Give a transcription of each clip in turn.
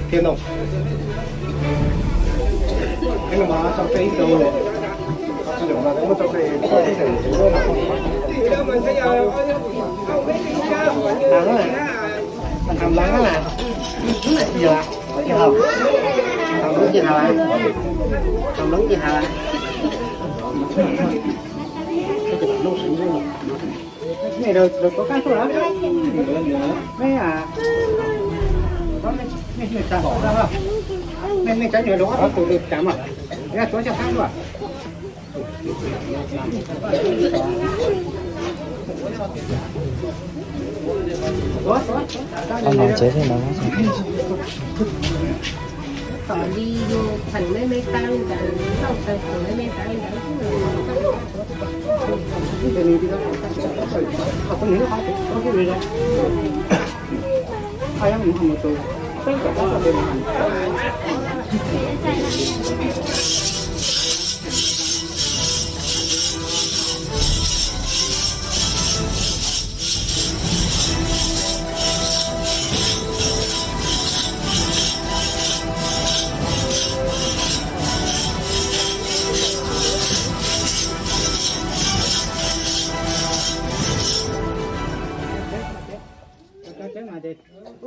Thiab no, thiab no mas tau peb ib tug, tsis zoo mas muab tau peb ib tug. Tham loob na, yog, tham loob ci hav, tham loob ci hav. Nej rau tuav kab tuaj los? Nej, nej tsa hom, nej, nej tsa nyuag rau ob tug tsa mas, yog tuav coj qab tuaj. Tsev no. Kom li yus txheem me me taw ntawd, txheem me me taw ntawd.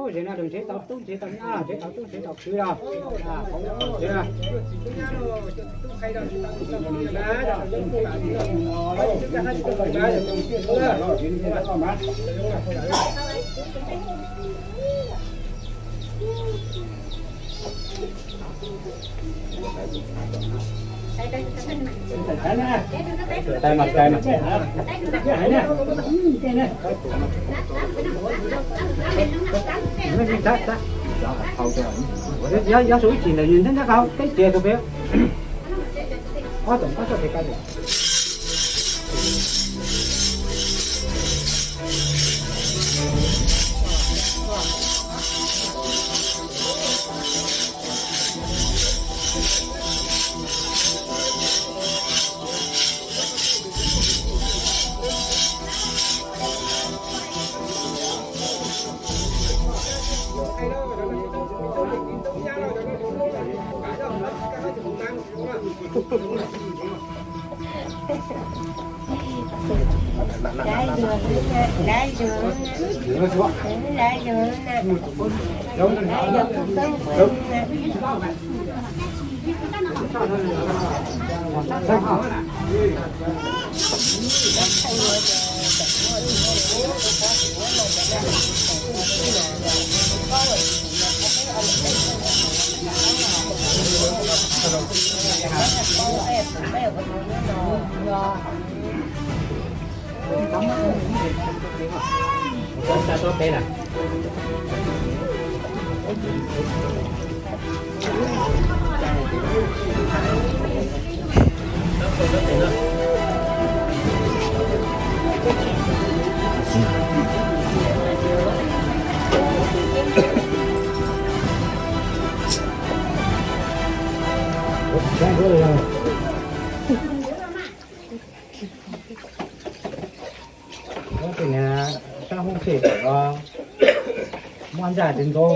Ub, zem no tus ntsev tau tub ntsev tau nyab, ntsev tau tub ntsev tau kwv los. Yog, yog su ib chim ntawm yus nteb nteb qau teb ces tus peb ob txoom qab soj pem kab. Dab zuag, dab zuag na. Dab zuag kub koob na. Ub, tes niag sab hoob phem kom muaj ntsaj tes ntxov,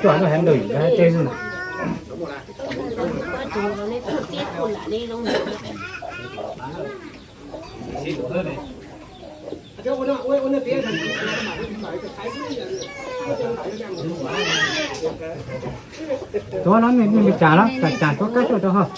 cuaj lub hev ntawd yus ntsaj teb xwb na. Tuav no nej, nej mus cas los, cas tuav kab tuaj rau hauv.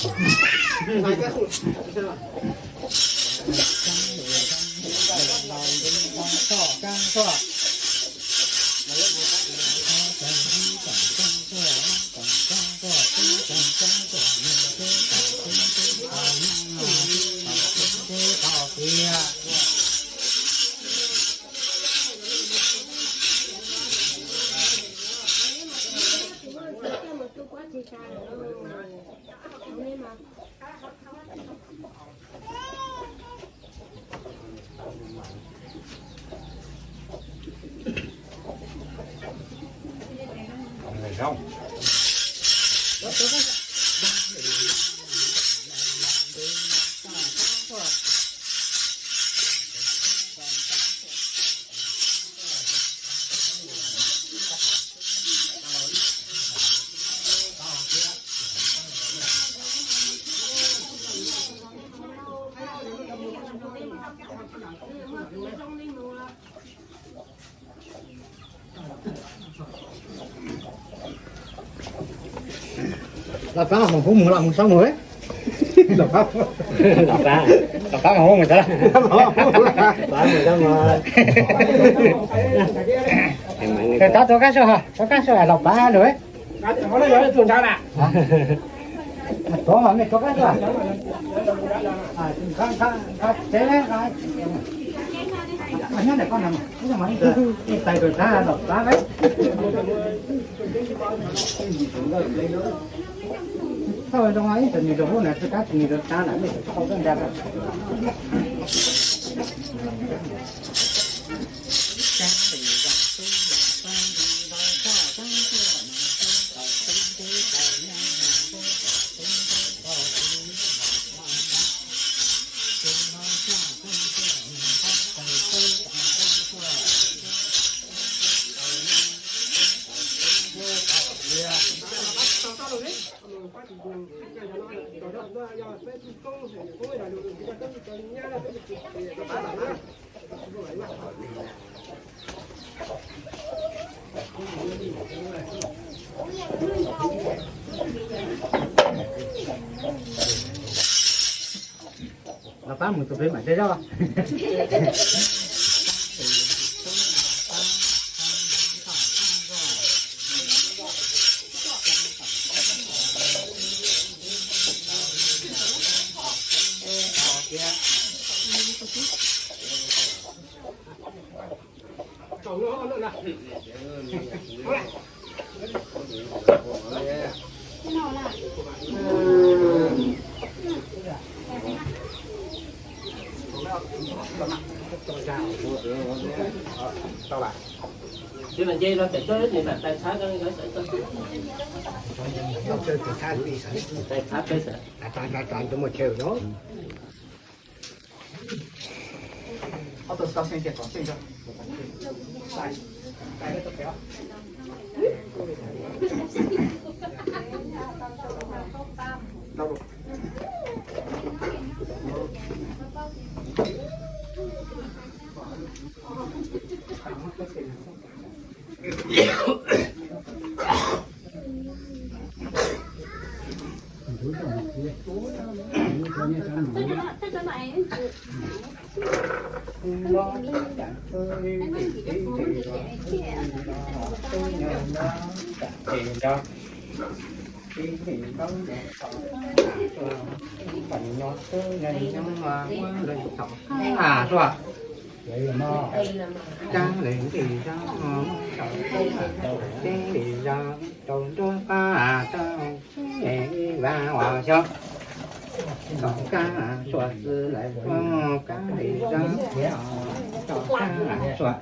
Los pab hoo hub mus los mus sab mus. Los pab, los pab, los pab hoo hub mus sab. Los pab mus sab mus. Tab tuav kab soj, tuav kab soj los pab lawm. Tuav mas mej tuav kab soj. Nyob ntawm koj no, ib tais tuav kab los pab. Txhob zoo ib tais nws zoo lub na, kab nws zoo tab na, mej txhob nrag. Los pab mus tus pem mam teb zoj. Kab li zog rau nruab qab tau, ib vas uas xyoo, tau kab suav xwb lawm, kab li zog, tau kab suav,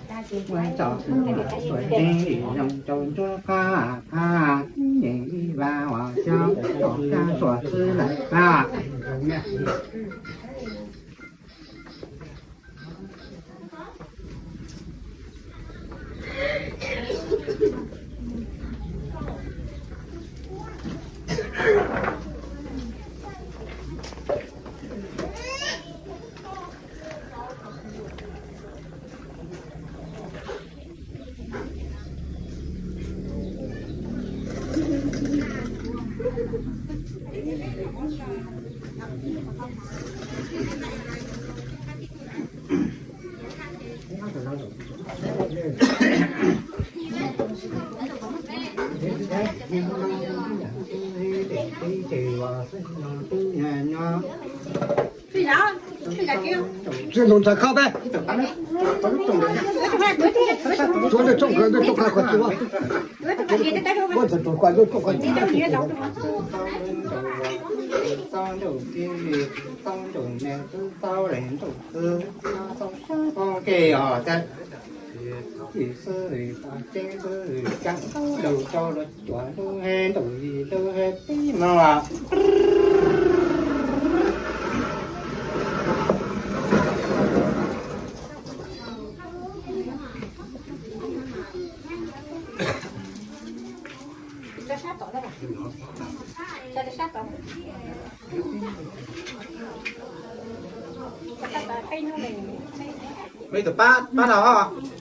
tau kab suav, kab li zog rau nruab qab, ib vas uas xyoo, tau kab suav xwb lawm. Tsis ntoo ntxhais kho pe. Tsuav ntawm tsooj kawg ntawm tsooj kawg qhov tsis muaj. Muab ntxhais tsoom kawg ntawm tsooj kawg tsis muaj. Muaj ib tug pab pab no os.